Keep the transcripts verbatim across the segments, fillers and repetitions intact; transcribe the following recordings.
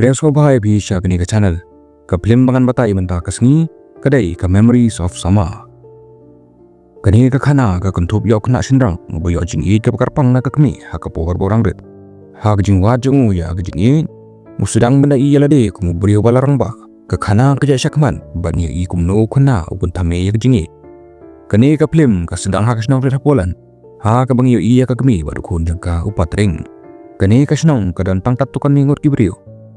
Pdiang sngewbha ïa phi sha kane ka channel. Ka phlim ba ngan batai mynta ka sngi ka dei ka Memories of Summer. Kane ka khana ka kynthup ïa u khynnah shynrang uba ïoh jingïeit kaba kyrpang na ka kmie ha ka por ba u dang rit. Ha ka jingwad jong u ïa ka jingïeit, u sdang ban ïohi ïa lade kum u briew ba la rangbah. Ka khana ka jia shakhmat ban ïohi kumno u khynnah u pynthame ïa ka jingïeit. Kane ka phlim ka sdang ha ka shnong rit ha Poland, ha kaba ngi ïohi ïa ka kmie bad u khun jong ka u Patrick. Kane ka shnong ka don tang katto katne ngut ki briew,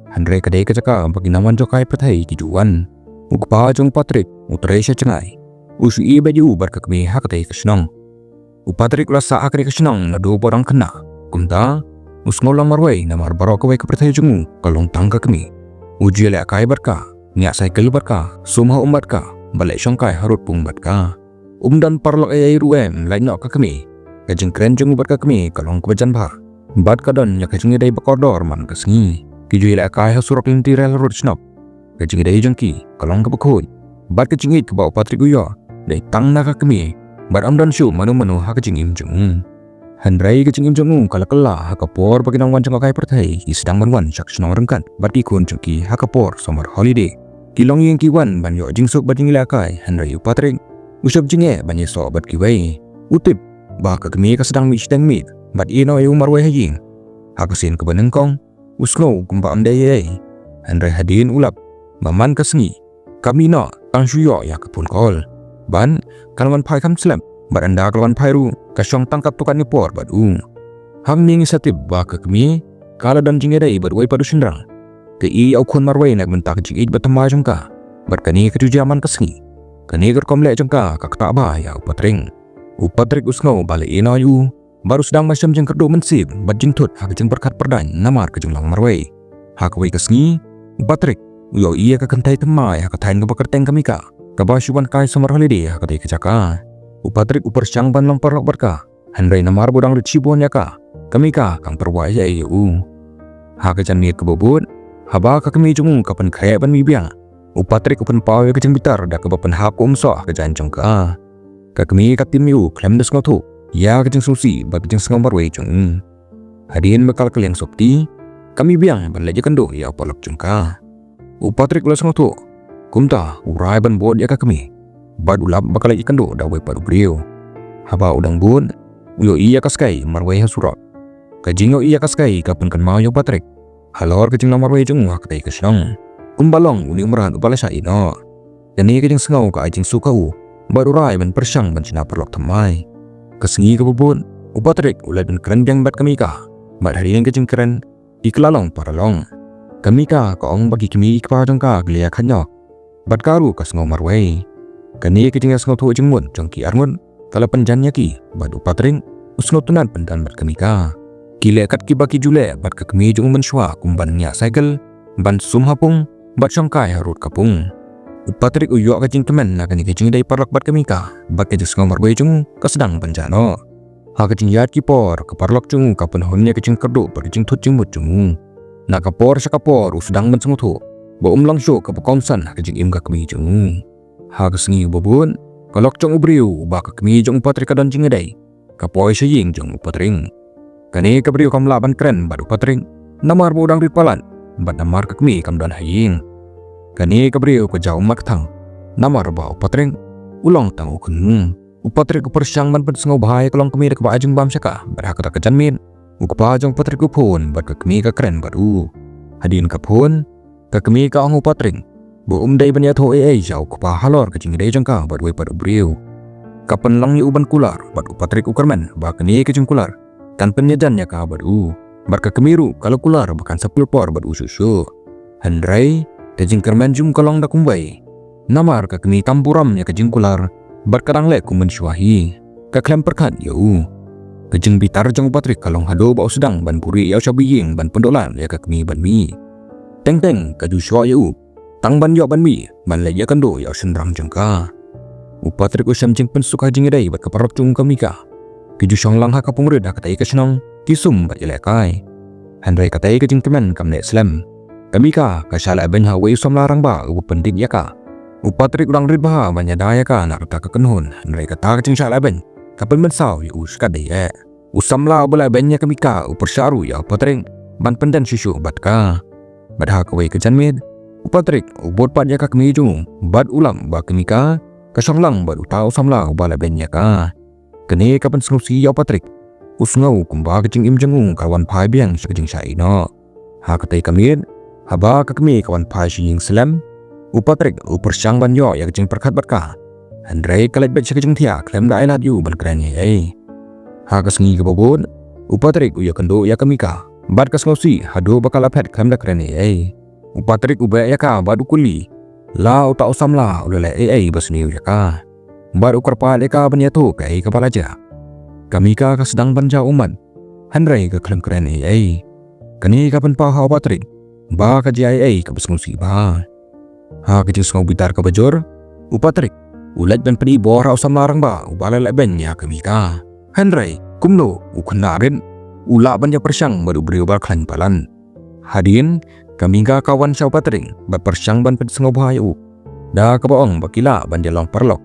hynrei ka dei ka jaka ba ki nongwan jngohkai pyrthei ki ju wan. U kpa jong u Patrick u trei sha jngai, u shu ïehnoh ïa u bad ka kmie ha katei ka shnong. U Patrick u la sah ha katei ka shnong naduh ba u dang khynnah. Kumta u sngew long marwei namar baroh kawei ka pyrthei jong u ka long tang ka kmie. U ju ïalehkai bad ka, ñiah cycle bad ka, sum ha um bad ka, bad leit shongkai harud pung bad ka. Um don paralok ei ei ruh em, lait noh ka kmie. Ka jingkren jong u bad ka kmie ka long kaba jan bha, bad ka don ïa ka jingïadei ba kordor man ka sngi. Ki ju ïalehkai ha surok lynti rel harud shnong. Ka jingïadei jong ki ka long kaba khuid, bad ka jingïeit kaba u Patrick u ïoh dei tang na ka kmie, bad ym don shuh mano mano ha ka jingim jong u. Hynrei ka jingim jong u ka la kylla ha ka por ba ki nongwan jngohkai pyrthei ki sdang ban wan sha ka shnong ryngkat bad ki khun jong ki ha ka por summer holiday. Ki longïing ki wan ban ïoh jingsuk bad jingïalehkai, hynrei u Patrick u shop jingeh ban ïasoh bad kiwei. U tip ba ka kmie ka sdang mih shiteng miet bad ïehnoh ïa u marwei ha ïing. Ha ka sien kaba nyngkong u sngew kumba ym dei ei ei, hynrei hadien u lap ba man ka sngi ka mih noh, kan shu ïoh ïa ka phone call. Ban, ka la wan phai kham slem, bad ynda ka la wan phai ruh ka shong tang katto katne por bad u. Hangne ngi sa tip ba ka kmie ka la don jingïadei bad uwei pat u shynrang. Ka ïoh ïa u khun marwei na ka bynta ka jingïeit bathymmai jong ka. Bad kane ka ju jia man ka sngi. Kane ka rukom leh jong ka ka ktah bha ïa u Patrick. U Patrick u sngew ba la ïehnoh ïa u, bad u sdang ban shem jingkyrduh mynsiem bad jingthut ha ka jingpyrkhat pyrdaiñ namar ka jinglong marwei. Ha kawei ka sngi u Patrick u ïohi ïa ka kynthei thymmai ha ka thaiñ kaba kyrteng ka Mika, kaba shu wan kai summer holiday ha katei ka jaka. U Patrick u pyrshang ban long paralok bad ka, hynrei namar ba u dang rit shibun ïa ka, ka Mika kam pyrwa ei ei ïa u. Ha ka janmiet kaba bud, haba ka kmie jong u ka pynkhreh ban mih biang, u Patrick u pynpaw ïa ka jingbitar da kaba pynhap ka umsoh ha ka jaiñ jong ka. Ka kmie ka tim ïa u khlem da sngewthuh ïa ka jingsngewsih bad ka jingsngew marwei jong u. Hadien ba ka la kylleng sopti, ka mih biang ban leit ïakynduh ïa u paralok jong ka. U Patrick u la sngewthuh, kumta u rai ban bud ïa ka kmie, bad u lap ba ka leit ïakynduh da uwei pat u briew. Haba u dang bud, u ïohi ïa ka Sky marwei ha surok. Ka jingïohi ïa ka Sky ka pynkynmaw ïa u Patrick halor ka jinglong marwei jong u ha katei ka shnong, kumba long une u mrad uba la shah ïehnoh. Kane ka jingsngew ka ai jingsuk ha u, bad u rai ban pyrshang ban shna paralok thymmai. Ka sngi kaba bud, u Patrick u leit ban kren biang bad ka Mika, bad hadien ka jingkren, ki kylla long paralok. Ka Mika ka ong ba ki kmie ki kpa jong ka ki la ïakynduh, bad ka ruh ka sngew marwei. Kane ka jingïasngewthuh jingmut jong ki arngut ka la pynjan ïa ki, bad u Patrick u sngewtynnad pynban bad ka Mika. Ki leh kat kiba ki ju leh bad ka kmie jong u mynshuwa, kum ban ñiah cycle, ban sum ha pung, bad shongkai harud ka pung. U Patrick u ïoh ka jingkmen na kane ka jingïadei paralok bad ka Mika, bad ka jingsngew marwei jong u ka sdang ban jah noh. Ha ka jingïaid ki por, ka paralok jong u ka pynhun ïa ka jingkyrduh bad ka jingthut jingmut jong u. Na ka por sha ka por u sdang ban sngewthuh ba um long shuh kaba kongsan ha ka jingim ka kmie jong u. Ha ka sngi uba bud, ka lok jong u briew uba ka kmie jong u Patrick ka don jingïadei ka poi sha ïing jong u Patrick. Kane ka briew kam lah ban kren bad u Patrick namar ba u dang rit palat, bad namar ka kmie kam don ha ïing. Kane ka briew ka jaw ummat kthang namar ba u Patrick u long tang u kynhun. U Patrick u pyrshang ban pynsngewbha ïa ka longkmie da kaba ai jingbam sha ka, bad ha kata ka janmiet u kpa jong u Patrick u phone bad ka kmie ka kren bad u. Hadien ka phone, ka kmie ka ong u Patrick ba um dei ban ïathuh ei ei sha u kpa halor ka jingïadei jong ka bad uwei pat u briew. Ka pynlong ïa u ban kular, bad u Patrick u kyrmen ba kane ka jingkular kan pynïajan ïa ka bad u. Bad ka kmie ruh ka la kular ba kan sa pynpor bad u shuh shuh. Hynrei ka jingkyrmen jong u ka long da kumwei, namar ka kmie kam burom ïa ka jingkular, bad ka dang leh kum mynshuwa hi, ka khlem pyrkhat ïa u. Ka jingbitar jong u Patrick ka long haduh ba u sdang ban buhrieh ïa u shabar ïing ban pynduh lad ïa ka kmie ban mih. Teng teng ka ju shoh ïa u tang ban ïoh ban mih ban leit ïakynduh ïa u shynrang jong ka. U Patrick u shem jingpynsuk ha jingïadei bad ka paralok jong u ka Mika. Ki ju shong lang ha ka pungrit ha katei ka shnong, ki sum bad ïalehkai. Hynrei katei ka jingkmen kam neh slem. Ka Mika ka shah lehbeiñ ha uwei u samla rangbah uba pyndit ïa ka. U Patrick u dang rit bha ban ïada ïa ka na kata ka kynhun, hynrei kata ka jingshah lehbeiñ ka pynmynsaw ïa u shikatdei eh. U samla uba lehbeiñ ïa ka Mika u pyrshah ruh ïa u Patrick ban pynjan shuh shuh bad ka. Bad ha kawei ka janmiet, u Patrick u bud pat ïa ka kmie jong u, bad u lap ba ka Mika ka shong lang bad uta u samla uba la beiñ ïa ka. Kane ka pynsngewsih ïa u Patrick. U sngew kumba ka jingim jong u ka wan phai biang sha ka jingshah ïehnoh. Ha katei ka miet, haba ka kmie ka wan phai sha ïing slem, u Patrick u pyrshang ban ïoh ïa ka jingpyrkhat bad ka. Hynrei ka leit beit sha ka jingthiah khlem da ai lad ïa u ban kren ei ei. Ha ka sngi kaba bud, u Patrick u ïakynduh ïa ka Mika bad ka sngewsih haduh ba ka la phet khlem da kren ei ei. U Patrick u beh ïa ka bad u kylli, la uta u samla u la leh ei ei ba sniew ïa ka, bad u kyrpad ïa ka ban ïathuh kaei kaba la jia. Ka Mika ka sdang ban jaw ummat, hynrei ka khlem kren ei ei. Kane ka pynpaw ha u Patrick ba ka jia ei ei kaba sngewsih bha. Ha ka jingsngew bitar kaba jur, u Patrick u leit ban pyni bor ha u samla rangbah uba la leh beiñ ïa ka Mika. Hynrei kumno u khynnah rit u lah ban ïapyrshang bad u briew ba khlaiñ palat. Hadien, ka Mika ka wan sha u Patrick bad pyrshang ban pynsngewbha ïa u da kaba ong ba ki lah ban ïalong paralok.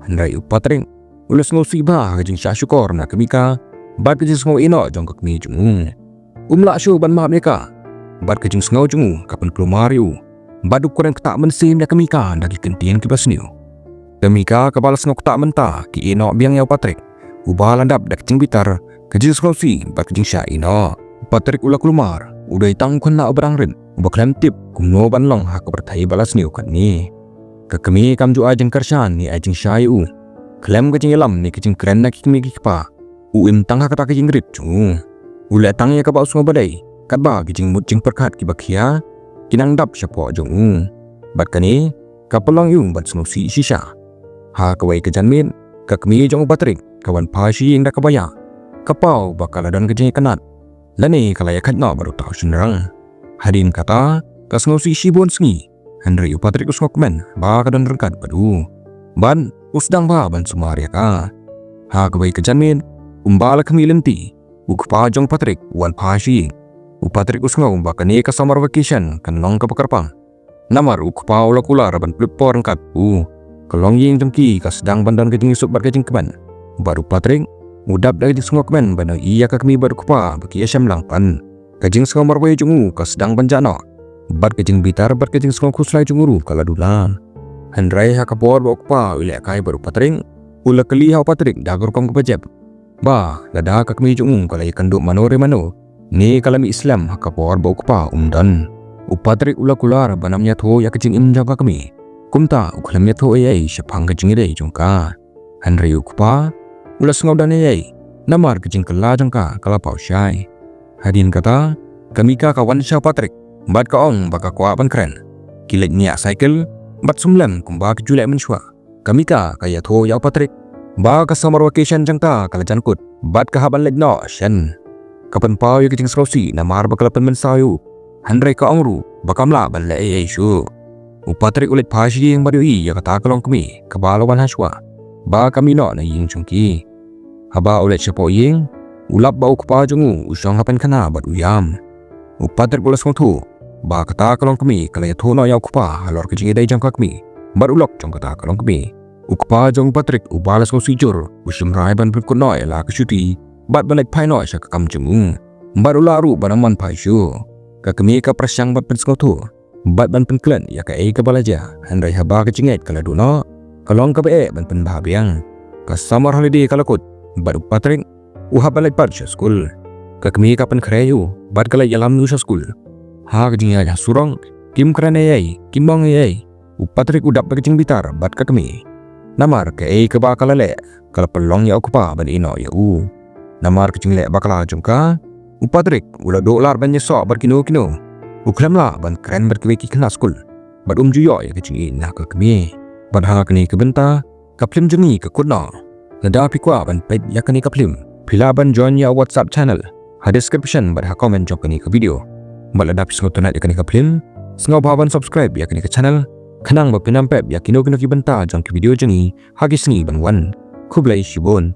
Hynrei u Patrick u la sngewsih bha ha ka jingshah shukor na ka Mika bad ka jingsngew ïehnoh jong ka kmie jong u. Um lah shuh ban map ïa ka, bad ka jingsngew jong u ka pynkulmar ïa u, bad u kren ktah mynsiem ïa ka Mika da ki kyntien kiba sniew. Ka Mika kaba la sngew ktah mynta ka ïehnoh biang ïa u Patrick, uba la dap da ka jingbitar, ka jingsngewsih bad ka jingshah ïehnoh. U Patrick u la kulmar, u dei tang u khynnah uba dang rit, uba khlem tip kumno ban long ha ka pyrthei ba la sniew katne. Ka kmie kam ju ai jingkyrshan ne ai jingshai ïa u khlem ka jingïalam ne ka jingkren na ki kmie ki kpa. U im tang ha kata ka jingrit jong u. U leh tang ïa kaba u sngew ba dei, katba ki jingmut jingpyrkhat kiba khia ki nang dap shapoh jong u. Bad kane ka pynlong ïa u ban sngewsih shisha. Ha kawei ka janmiet, ka kmie jong u Patrick ka wan phai sha ïing da kaba ïa, ka paw ba ka la don ka jingïakynad lane ka la ïakynad noh bad uta u shynrang. Hadien kata, ka sngewsih shibun sngi, hynrei u Patrick u sngewkmen ba ka don ryngkat bad u, bad u sdang bha ban sumar ïa ka. Ha kawei ka janmiet, kumba la khmih lynti, u kpa jong u Patrick u wan phai sha ïing. U Patrick u sngew ba kane ka summer vacation kan long kaba kyrpang. Namar u kpa u la kular ban pynlut por ryngkat u. Ka longïing jong ki ka sdang ban don ka jingïasuk bad ka jingkmen. Bad u Patrick u dap da ka jingsngewkmen ban ïohi ïa ka kmie bad u kpa ba ki ïashem lang pat. Ka jingsngew marwei jong u ka sdang ban jah noh, bad ka jingbitar bad ka jingsngew khuslai jong u ruh ka la duna. Hynrei ha ka por ba u kpa u lehkai bad u Patrick, u la kylli ha u Patrick da ka rukom kaba jep ba lada ka kmie jong u ka la ïakynduh mano re mano, ne ka la mih slem ha ka por ba u kpa um don. U Patrick u la kular ban ym ïathuh ïa ka jingim jong ka kmie. Kumta u khlem ïathuh ei ei shaphang ka jingïadei jong ka. Hynrei u kpa u la sngewdon ei ei, namar ka jingkylla jong ka ka la paw shai. Hadien kata, ka Mika ka wan sha u Patrick bad ka ong ba ka kwah ban kren. Ki leit niah cycle bad sumlem kumba ki ju leh mynshuwa. Ka Mika ka ïathuh ïa u Patrick ba ka summer vacation jong ka ka la jan kut bad ka hap ban leit noh shen. Ka pynpaw ïa ka jingsngewsih namar ba ka la pynmynsaw ïa u. Hynrei ka ong ruh ba kam lah ban leh ei ei shuh. U Patrick u leit phai sha ïing bad u ïohi ïa kata ka longkmie kaba la wan hashwa ba ka mih noh na ïing jong ki. Haba u leit shapoh ïing, u lap ba u kpa jong u u shong ha pynkhana bad u ïam. U Patrick u la sngewthuh ba kata ka longkmie ka la ïathuh noh ïa u kpa halor ka jingïadei jong ka kmie bad u lok jong kata ka longkmie. U kpa jong u Patrick uba la sngewsih jur u shim rai ban pynkut noh ïa la ka shuti bad ban leit phai noh sha ka kam jong u. Bad u lah ruh ban ym wan phai shuh. Ka kmie ka pyrshang ban pynsngewthuh bad ban pynklet ïa kaei kaba la jia, hynrei haba ka jingngeit ka la duh noh, ka long kaba eh ban pynbha biang. Ka summer holiday ka la kut bad u Patrick u hap ban leit pat sha skul. Ka kmie ka pynkhreh ïa u bad ka leit ïalam ïa u sha skul. Ha ka jingïaid ha surok, kim kren ei ei, kim ong ei ei. U Patrick u dap da ka jingbitar bad ka kmie. Namar kaei kaba ka la leh ka la pynlong ïa u kpa ban ïehnoh ïa u. Namar ka jingleh bakla jong ka, u Patrick u la duh lad ban ïasoh bad kino kino. U khlem lah ban kren bad kiwei ki khynnah skul bad um ju ïoh ïa ka jingïeit na ka kmie. Bad ha kane ka bynta ka phlim jong ngi ka kut noh. Lada phi kwah ban peit ïa kane ka phlim, phi lah ban join ïa u WhatsApp channel ha description bad ha comment jong kane ka video. Bad lada phi sngewtynnat ïa kane ka phlim, sngewbha ban subscribe ïa kane ka channel, khnang ba phin ym pep ïa kino kino ki bynta jong ki video jong ngi ha ki sngi ban wan. Khublei shibun.